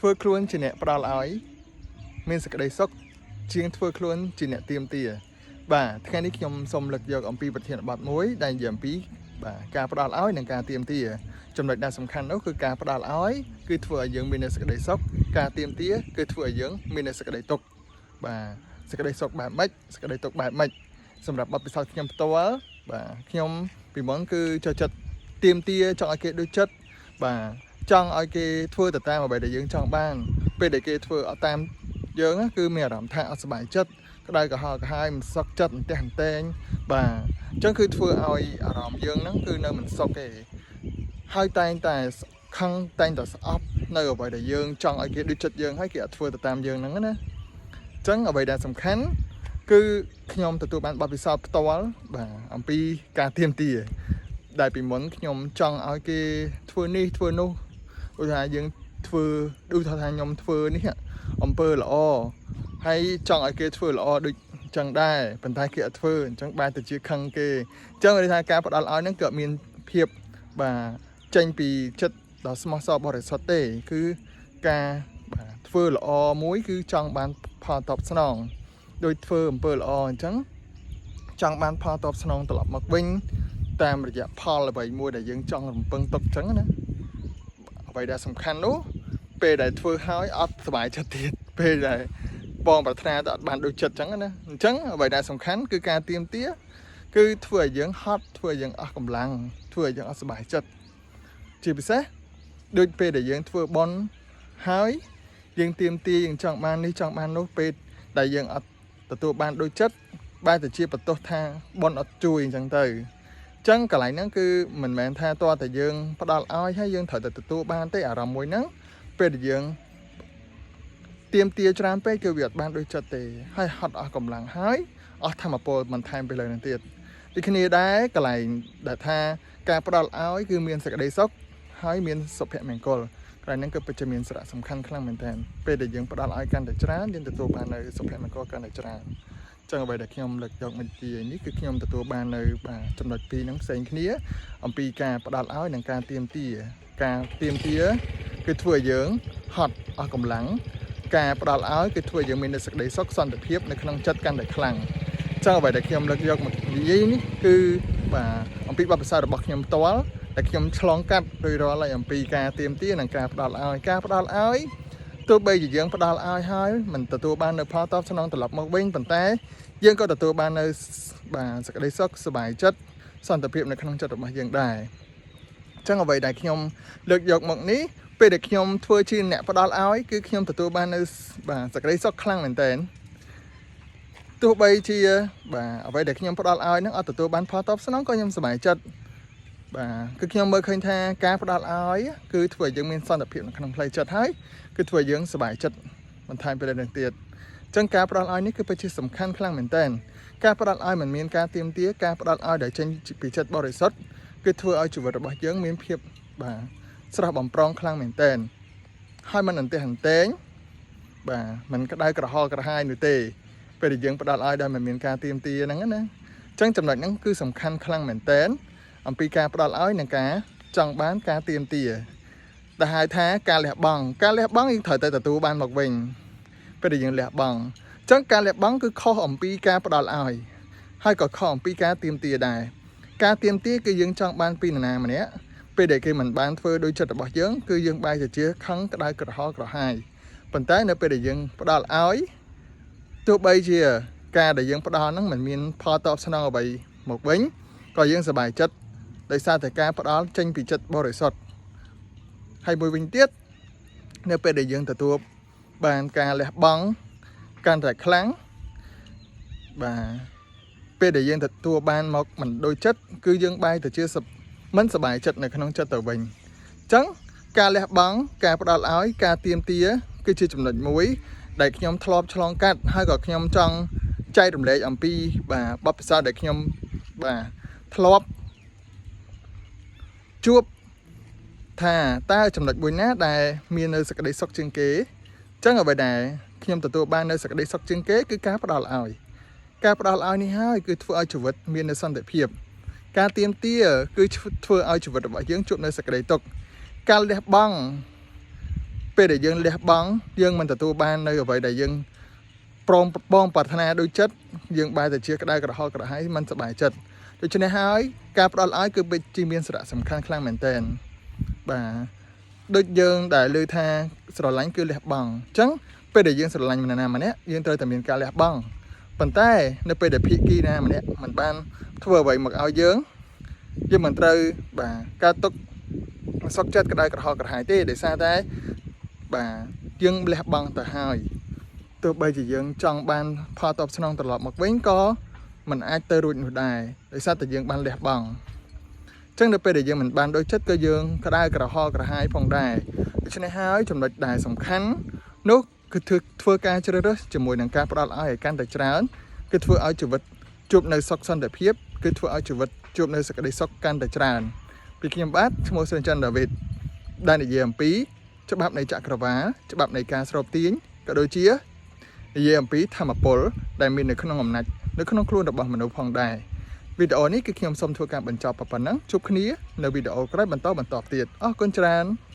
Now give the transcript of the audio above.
ធ្វើខ្លួនជាអ្នកផ្ដល់ឲ្យមានសេចក្តីសុខជាងធ្វើខ្លួនជាអ្នកទាមទារបាទថ្ងៃនេះខ្ញុំសូមលើកយកអំពីប្រធានបទមួយដែលនិយាយអំពីបាទការផ្ដល់ឲ្យនិងការទាមទារចំណុចដែលសំខាន់នោះគឺការផ្ដល់ឲ្យគឺធ្វើឲ្យយើងមាននូវសេចក្តីសុខការទាមទារគឺធ្វើឲ្យយើងមាននូវសេចក្តីទុក្ខបាទសេចក្តីសុខបែបម៉េចសេចក្តីទុក្ខបែបម៉េចសម្រាប់បទពិសោធន៍ខ្ញុំផ្ទាល់បាទខ្ញុំពីមុនគឺចូលចិត្តទាមទារចង់ឲ្យគេដូចចិត្តបាទចង់ឲ្យគេធ្វើទៅតាមអ្វីដែលយើងចង់បានពេលដែលគេធ្វើអត់តាមយើងណាគឺមានអារម្មណ៍ថាអត់សប្បាយចិត្តក្តៅក្រហល់ក្រហាយមិនសុខចិត្តអន្ទះអន្ទែងបាទអញ្ចឹងគឺធ្វើឲ្យអារម្មណ៍យើងហ្នឹងគឺនៅមិនសុខទេហើយតែងតែខឹងតែងតែស្អប់នៅអ្វីដែលយើងចង់ឲ្យគេដូចចិត្តយើងហើយគេអត់ធ្វើទៅតាមយើងហ្នឹងណាអញ្ចឹងអ្វីដែលសំខាន់គឺខ្ញុំទទួលបានបទពិសោធន៍ផ្ទាល់បាទអំពីការទាមទារដែលពីមុនខ្ញុំចង់ឲ្យគេធ្វើនេះធ្វើនោះឧទាហរណ៍យើងធ្វើដូចថាខ្ញុំធ្វើនេះអំពើល្អហើយចង់ឲ្យគេធ្វើល្អដូចអញ្ចឹងដែរប៉ុន្តែគេអត់ធ្វើអញ្ចឹងបែរទៅជាខឹងគេអញ្ចឹងន័យថាការផ្ដល់ឲ្យហ្នឹងគឺអត់មានភាពបាទចេញពីចិត្តដ៏ស្មោះសរបរិសុទ្ធទេគឺការបាទធ្វើល្អមួយគឺចង់បានផលតបស្នងដូចធ្វើអំពើល្អអញ្ចឹងចង់បានផលតបស្នងត្រឡប់មកវិញតាមរយៈផលអ្វីមួយដែលយើងចង់រំពឹងទុកអញ្ចឹងណាអ្វីដែលសំខាន់នោះពេលដែលធ្វើហើយអត់សប្បាយចិត្តទៀតពេលដែលបងប្រាថ្នាទៅអត់បានដូចចិត្តអញ្ចឹងណាអញ្ចឹងអ្វីដែលសំខាន់គឺការទាមទារគឺធ្វើឲ្យយើងហត់ធ្វើឲ្យយើងអស់កម្លាំងធ្វើឲ្យយើងអត់សប្បាយចិត្តជាពិសេសដូចពេលដែលយើងធ្វើបុណ្យហើយយើងទាមទារយើងចង់បាននេះចង់បាននោះពេលដែលយើងអត់ទទួលបានដូចចិត្តបែរទៅជាបន្ទោសថាបុណ្យអត់ជួយអញ្ចឹងទៅអញ្ចឹងកន្លែងហ្នឹងគឺមិនមែនថាតើតែយើងផ្ដល់ឲ្យហើយយើងត្រូវតែទទួលបានទេអារម្មណ៍មួយហ្នឹងពេលដែលយើងទាមទារច្រើនពេកគឺវាអត់បានដូចចិត្តទេហើយហត់អស់កម្លាំងហើយអស់ធម៌ពលបន្ថែមទៅលើនឹងទៀតដូចគ្នាដែរកន្លែងដែលថាការផ្ដល់ឲ្យគឺមានសេចក្តីសុខហើយមានសុភមង្គលកន្លែងហ្នឹងគឺពិតជាមានសារៈសំខាន់ខ្លាំងមែនទែនពេលដែលយើងផ្ដល់ឲ្យកាន់តែច្រើនយើងទទួលបាននូវសុភមង្គលកាន់តែច្រើនចឹងអ្វីដែលខ្ញុំលើកយកមកនិយាយនេះគឺខ្ញុំទទួលបាននៅបាទចំណុចពីរហ្នឹងផ្សេងគ្នាអំពីការផ្ដល់ឲ្យនិងការទាមទារការទាមទារគឺធ្វើឲ្យយើងហត់អស់កម្លាំងការផ្ដល់ឲ្យគឺធ្វើឲ្យយើងមាននូវសេចក្តីសុខសន្តិភាពនៅក្នុងចិត្តកាន់តែខ្លាំងចឹងអ្វីដែលខ្ញុំលើកយកមកនិយាយនេះគឺបាទអំពីបទពិសោធន៍របស់ខ្ញុំផ្ទាល់ដែលខ្ញុំឆ្លងកាត់រួចរាល់ហើយអំពីការទាមទារនិងការផ្ដល់ឲ្យការផ្ដល់ឲ្យទោះបីជាយើងផ្ដល់ឲ្យហើយមិនទទួលបាននៅផលតបស្នងត្រឡប់មកវិញប៉ុន្តែយើងក៏ទទួលបាននៅបាទសេចក្តីសុខសប្បាយចិត្តសន្តិភាពនៅក្នុងចិត្តរបស់យើងដែរអញ្ចឹងអ្វីដែលខ្ញុំលើកយកមកនេះពេលដែលខ្ញុំធ្វើជាអ្នកផ្ដល់ឲ្យគឺខ្ញុំទទួលបាននៅបាទសេចក្តីសុខខ្លាំងមែនទែនទោះបីជាបាទអ្វីដែលខ្ញុំផ្ដល់ឲ្យហ្នឹងអត់ទទួលបានផលតបស្នងក៏ខ្ញុំសប្បាយចិត្តបាទគឺខ្ញុំមើលឃើញថាការផ្ដល់ឲ្យគឺធ្វើឲ្យយើងមានសន្តិភាពនៅក្នុងផ្លូវចិត្តហើយគឺធ្វើឲ្យយើងសប្បាយចិត្តបន្ថែមទៅលើនឹងទៀតអញ្ចឹងការផ្ដល់ឲ្យនេះគឺពិតជាសំខាន់ខ្លាំងមែនទែនការផ្ដល់ឲ្យមិនមានការទាមទារការផ្ដល់ឲ្យដែលចេញពីចិត្តបរិសុទ្ធគឺធ្វើឲ្យជីវិតរបស់យើងមានភាពបាទស្រស់បំប្រងខ្លាំងមែនទែនហើយមិនអន្ទះអន្ទែងបាទមិនក្តៅក្រហល់ក្រហាយនោះទេពេលដែលយើងផ្ដល់ឲ្យដោយមិនមានការទាមទារហ្នឹងណាអញ្ចឹងចំណុចហ្នឹងគឺសំខាន់ខ្លាំងមែនទែនអំពីការផ្ដល់ឲ្យនិងការចង់បានការទាមទារដែលហៅថាការលះបង់ការលះបង់យើងត្រូវតែទទួលបានមកវិញពេលដែលយើងលះបង់អញ្ចឹងការលះបង់គឺខុសអំពីការផ្ដល់ឲ្យហើយក៏ខុសអំពីការទាមទារដែរការទាមទារគឺយើងចង់បានពីនរណាម្នាក់ពេលដែលគេមិនបានធ្វើដោយចិត្តរបស់យើងគឺយើងបែរទៅជាខឹងក្តៅក្រហល់ក្រហាយប៉ុន្តែនៅពេលដែលយើងផ្ដល់ឲ្យទោះបីជាការដែលយើងផ្ដល់ហ្នឹងមិនមានផលតបស្នងអ្វីមកវិញក៏យើងសប្បាយចិត្តដោយសារតែការផ្ដល់ចេញពីចិត្តបរិសុទ្ធហើយមួយវិញទៀតនៅពេលដែលយើងទទួលបានការលះបង់កាន់តែខ្លាំងបាទពេលដែលយើងទទួលបានមកមិនដូចចិត្តគឺយើងបែរទៅជាមិនសប្បាយចិត្តនៅក្នុងចិត្តទៅវិញអញ្ចឹងការលះបង់ការផ្ដល់ឲ្យការទាមទារគឺជាចំណុចមួយ ដែលខ្ញុំធ្លាប់ឆ្លងកាត់ហើយក៏ខ្ញុំចង់ចែករំលែកអំពីបាទបទពិសោធន៍ដែលខ្ញុំបាទធ្លាប់ជួបថាតើចំណុចមួយណាដែលមាននៅសេចក្តីសុខជាងគេអញ្ចឹងអ្វីដែលខ្ញុំទទួលបាននៅសេចក្តីសុខជាងគេគឺការផ្ដល់ឲ្យការផ្ដល់ឲ្យនេះហើយគឺធ្វើឲ្យជីវិតមាននៅសន្តិភាពការទាមទារគឺធ្វើឲ្យជីវិតរបស់យើងជួបនៅសេចក្តីទុក្ខការលះបង់ ពេលដែលយើងលះបង់យើងមិនទទួលបាននៅអ្វីដែលយើងព្រមបងប្រាថ្នាដូចចិត្តយើងបែរតែជាក្តៅក្រហល់ក្រហាយមិនសប្បាយចិត្តដូច្នេះហើយការផ្ដល់ឲ្យគឺពិតជាមានសារៈសំខាន់ខ្លាំងមែនទែនបាទដូចយើងដែលលើថាស្រឡាញ់គឺលះបង់អញ្ចឹងពេលដែលយើងស្រឡាញ់ម្នាក់ណាម្នាក់យើងត្រូវតែមានការលះបង់ប៉ុន្តែនៅពេលដែលភាគីណាម្នាក់មិនបានធ្វើអ្វីមកឲ្យយើងយើងមិនត្រូវបាទការទុកសុកចិត្តក្តៅក្រហល់ក្រហាយទេដោយសារតែបាទយើងលះបង់ទៅហើយទោះបីជាយើងចង់បានផលតបស្នងត្រឡប់មកវិញក៏មិនអាចទៅរួចនោះដែរដោយសារតែយើងបានលះបង់អញ្ចឹងនៅពេលដែលយើងមិនបានដូចចិត្តក៏យើងក្តៅក្រហល់ក្រហាយផងដែរដូច្នេះហើយចំណុចដែលសំខាន់នោះគឺធ្វើធ្វើការជ្រើសរើសជាមួយនឹងការផ្ដល់ឲ្យឲ្យកាន់តែច្រើនគឺធ្វើឲ្យជីវិតជួបនៅសុខសន្តិភាពគឺធ្វើឲ្យជីវិតជួបនៅសេចក្តីសុខកាន់តែច្រើនពីខ្ញុំបាទឈ្មោះសុនច័ន្ទដាវីតដែលនិយាយអំពីច្បាប់នៃចក្រវាលច្បាប់នៃការស្រូបទាញក៏ដូចជានិយាយអំពីធម៌ពលដែលមាននៅក្នុងអំណាចនៅក្នុងខ្លួនរបស់មនុស្សផងដែរវីដេអូនេះគឺខ្ញុំសូមធ្វើការបញ្ចប់ប៉ុណ្ណឹងជួបគ្នានៅវីដេអូក្រោយបន្តបន្តទៀតអរគុណច្រើន។